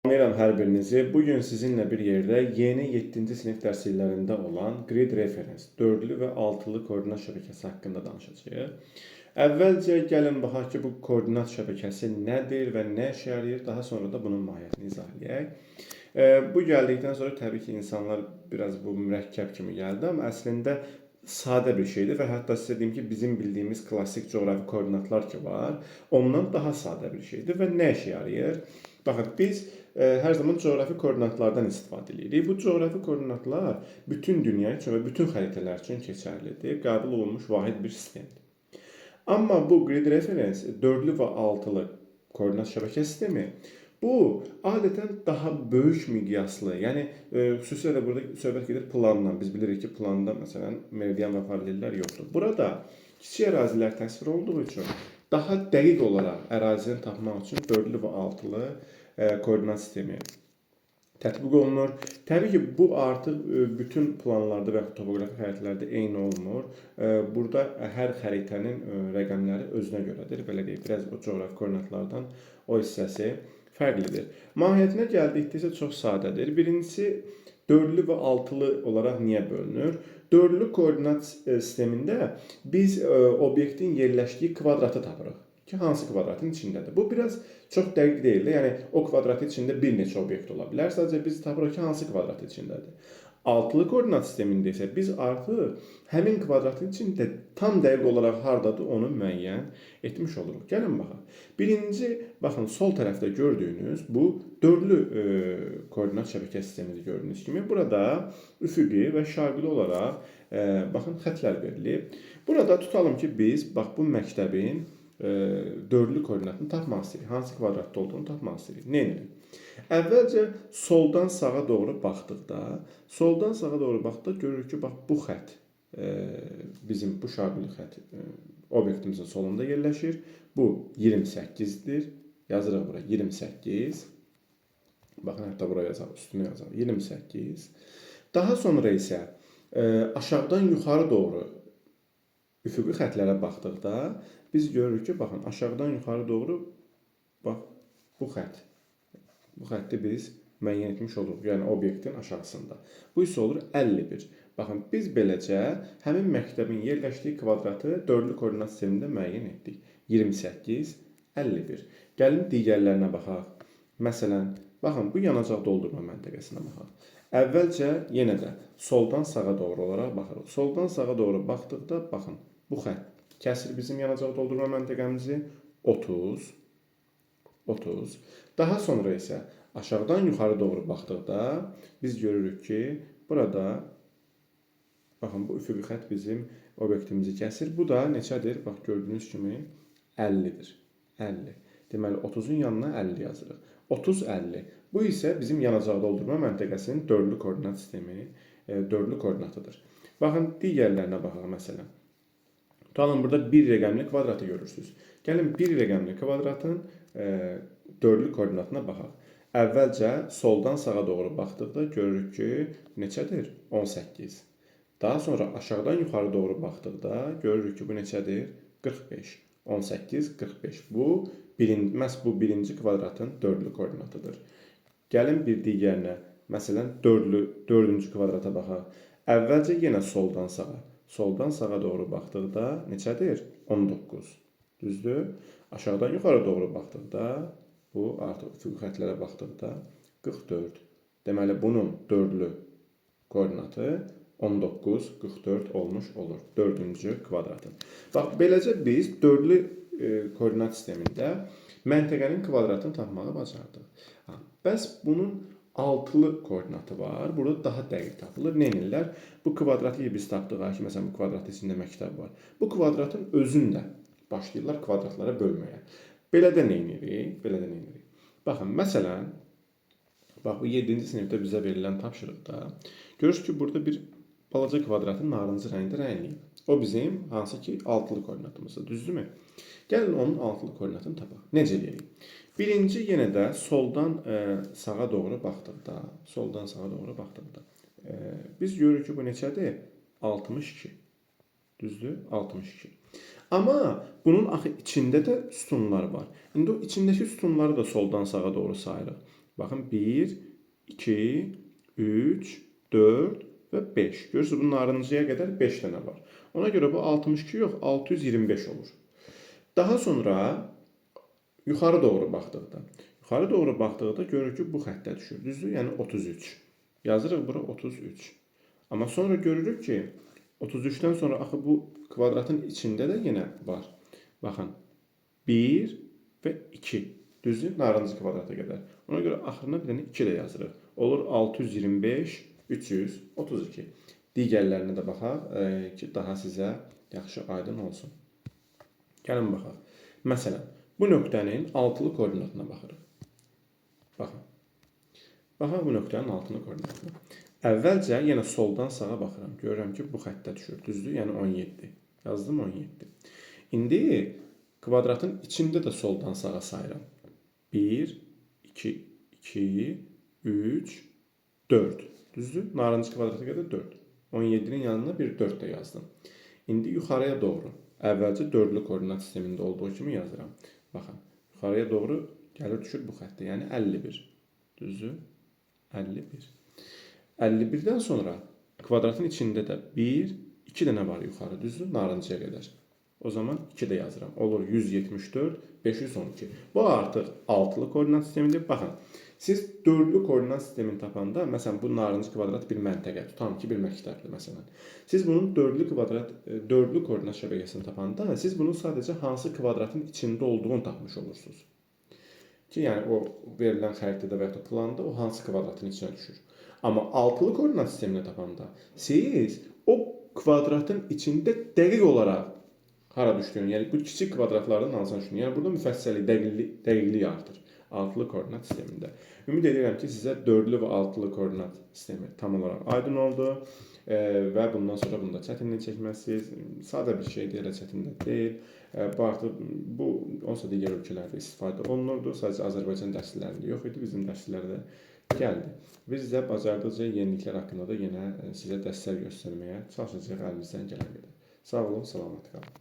Salamlayıram hər birinizi. Bu gün sizinlə bir yerdə yeni 7-ci sinif dərs illərində olan Grid Reference dördlü və altılı koordinat şəbəkəsi haqqında danışacağıq. Əvvəlcə gəlin baxaq ki, bu koordinat şəbəkəsi nədir və nə işə yarayır, daha sonra da bunun mahiyyətini izah eləyək. Bu gəldikdən sonra təbii ki, insanlar biraz bu mürəkkəb kimi gəldi, amma əslində sadə bir şeydir və hətta sizə deyim ki, bizim bildiyimiz klassik coğrafi koordinatlar ki var, ondan daha sadə bir şeydir və nə işə yarayır? Baxın, biz hər zaman coğrafi koordinatlardan istifadə edirik. Bu coğrafi koordinatlar bütün dünya üçün və bütün xəritələr üçün keçərlidir. Qəbul olunmuş vahid bir sistemdir. Amma bu grid reference dördlü və altılı koordinat şəbəkə sistemi bu adətən daha böyük miqyaslı, yəni xüsusilə də burada söhbət gedir plandan. Biz bilirik ki, planda məsələn meridian və paralellər yoxdur. Burada kiçik ərazilər təsvir olunduğu üçün daha dəqiq olaraq ərazini tapmaq üçün dördlü və altılı koordinat sistemi tətbiq olunur. Təbii ki, bu artıq bütün planlarda və yaxud topoqrafik xəritələrdə eyni olmur. Burada hər xəritənin rəqəmləri özünə görədir. Belə deyək, biraz o coğrafi koordinatlardan o hissəsi fərqlidir. Mahiyyətinə gəldikdə isə çox sadədir. Birincisi, dördlü və altılı olaraq niyə bölünür? Dördlü koordinat sistemində biz obyektin yerləşdiyi kvadratı tapırıq ki, hansı kvadratın içindədir. Bu biraz çox dəqiq deyil də. Yəni o kvadratın içində bir neçə obyekt ola bilər. Sadəcə biz tapırıq ki, hansı kvadratın içindədir. Altılı koordinat sistemində isə biz artıq həmin kvadratın içində tam dəqiq olaraq hardadır onu müəyyən etmiş oluruq. Gəlin baxaq. Birinci, baxın, sol tərəfdə gördüyünüz bu dördlü koordinat şəbəkə sistemidir gördüyünüz kimi. Burada üfüqi və şaqili olaraq baxın xətlər verilib. Burada tutalım ki, biz bax bu məktəbin dördlü koordinatını tapmaq istəyirik. Hansı kvadratda olduğunu tapmaq istəyirik. Nə edirik? Əvvəlcə soldan sağa doğru baxdıqda, görürük ki, bax bu xətt bizim bu şaqili xətt obyektimizin solunda yerləşir. Bu 28-dir. Yazırıq bura 28. Baxın, hətta bura yazaq, üstünə yazaq. 28. Daha sonra isə aşağıdan yuxarı doğru üfüqi xətlərə baxdıqda biz görürük ki, baxın, aşağıdan yuxarı doğru bax bu xətt. Bu xətti biz müəyyən etmiş oluruq, yəni obyektin aşağısında. Bu isə olur 51. Baxın, biz beləcə həmin məktəbin yerləşdiyi kvadratı dördlü koordinat sistemində müəyyən etdik. 28, 51. Gəlin digərlərinə baxaq. Məsələn, baxın, bu yanacaq doldurma məntəqəsinə baxaq. Əvvəlcə yenə də soldan sağa doğru olaraq baxırıq. Soldan sağa doğru baxdıqda, baxın, bu xətt kəsir bizim yanacaq doldurma məntəqəmizi 30, 30. Daha sonra isə aşağıdan yuxarı doğru baxdıqda biz görürük ki, burada baxın, bu üfüqi xətt bizim obyektimizi kəsir. Bu da neçədir? Bax, gördüyünüz kimi 50-dir. 50. Deməli, 30-un yanına 50 yazırıq. 30, 50. Bu isə bizim yanacaq doldurma məntəqəsinin dördlü koordinat sistemi, dördlü koordinatıdır. Baxın, digərlərinə baxaq məsələn. Tutalım, burada bir rəqəmli kvadratı görürsünüz. Gəlin bir rəqəmli kvadratın dördlü koordinatına baxaq. Əvvəlcə soldan sağa doğru baxdıqda görürük ki, neçədir? 18. Daha sonra aşağıdan yuxarı doğru baxdıqda görürük ki, bu neçədir? 45. 18, 45. Bu, məhz bu birinci kvadratın dördlü koordinatıdır. Gəlin bir digərinə, məsələn, dördüncü kvadrata baxaq. Əvvəlcə yenə soldan sağa. Soldan sağa doğru baxdıqda neçədir? 19. Düzdür? Aşağıdan yuxarı doğru baxdıqda, bu artıq üfüqi xətlərə baxdıqda 44. Deməli, bunun dördlü koordinatı 19, 44 olmuş olur. Dördüncü kvadratın. Bax, beləcə biz dördlü koordinat sistemində məntəqənin kvadratını tapmağı bacardıq. Bəs bunun altılı koordinatı var. Burada daha dəqiq tapılır. Nə edirlər? Bu kvadratı biz tapdıq ki, məsələn, bu kvadratın içində məktəb var. Bu kvadratın özünü də başlayırlar kvadratlara bölməyə. Belə də nə edirik? Belə də nə edirik? Baxın, məsələn, bax bu 7-ci sinifdə bizə verilən tapşırıqda görürsünüz ki, burada bir balaca kvadratın narıncı rəngdə rəngləyib. O bizim hansı ki altılı koordinatımızdır, düzdürmü? Gəlin onun altılı koordinatını tapaq. Necə eləyirik? Birinci yenə də soldan sağa doğru baxdıqda, biz görürük ki, bu neçədir? 62. Düzdür? 62. Amma bunun axı içində də sütunlar var. İndi o içindəki sütunları da soldan sağa doğru sayırıq. Baxın, 1, 2, 3, 4 və 5. Görürsünüz, bu narıncıya qədər 5 dənə var. Ona görə bu 62 yox, 625 olur. Daha sonra yuxarı doğru baxdıqda, görürük ki, bu xəttə düşür. Düzdür? Yəni 33. Yazırıq bura 33. Amma sonra görürük ki, 33-dən sonra axı bu kvadratın içində də yenə var. Baxın, 1 və 2. Düzdür? Narıncı kvadrata qədər. Ona görə axırına bir dənə 2 də yazırıq. Olur 625, 332. Digərlərinə də baxaq ki, daha sizə yaxşı aydın olsun. Gəlin baxaq. Məsələn, bu nöqtənin altılı koordinatına baxırıq. Baxın. Baxaq bu nöqtənin altılı koordinatına. Əvvəlcə yenə soldan sağa baxıram. Görürəm ki, bu xəttə düşür. Düzdür? Yəni 17. Yazdım 17. İndi kvadratın içində də soldan sağa sayıram. 1, 2, 2, 3, 4. Düzdür? Narıncı kvadrata qədər 4. 17-nin yanına bir 4 də yazdım. İndi yuxarıya doğru. Əvvəlcə dördlü koordinat sistemində olduğu kimi yazıram. Baxın, yuxarıya doğru gəlir düşür bu xəttə. Yəni 51. Düzdür? 51. 51-dən sonra kvadratın içində də 1, 2 dənə var yuxarı, düzdür? Narıncıya qədər. O zaman 2 də yazıram. Olur 174, 512. Bu artıq altılı koordinat sistemidir. Baxın, siz dördlü koordinat sistemini tapanda, məsələn, bu narıncı kvadrat bir məntəqə, tutalım ki, bir məktəbdir, məsələn. Siz bunun dördlü koordinat şəbəkəsini tapanda, siz bunun sadəcə hansı kvadratın içində olduğunu tapmış olursunuz. Ki, yəni o verilən xəritədə və ya da planda o hansı kvadratın içinə düşür. Amma altılı koordinat sistemini tapanda siz o kvadratın içində dəqiq olaraq hara düşdüyünü, yəni bu kiçik kvadratlardan hansına düşdüyünü, yəni burada müfəssəllik, dəqiqlik artır altılı koordinat sistemində. Ümid edirəm ki, sizə dördlü və altılı koordinat sistemi tam olaraq aydın oldu və bundan sonra bunda çətinlik çəkməzsiniz. Sadə bir şeydir, elə çətin də deyil. Bu artıq bu onsa digər ölkələrdə istifadə olunurdu. Sadəcə Azərbaycan dərsliklərində yox idi, bizim dərsliklərdə gəldi. Biz də bacardıqca yeniliklər haqqında da yenə sizə dərslər göstərməyə çalışacağıq əlimizdən gələn qədər. Sağ olun, salamat qalın.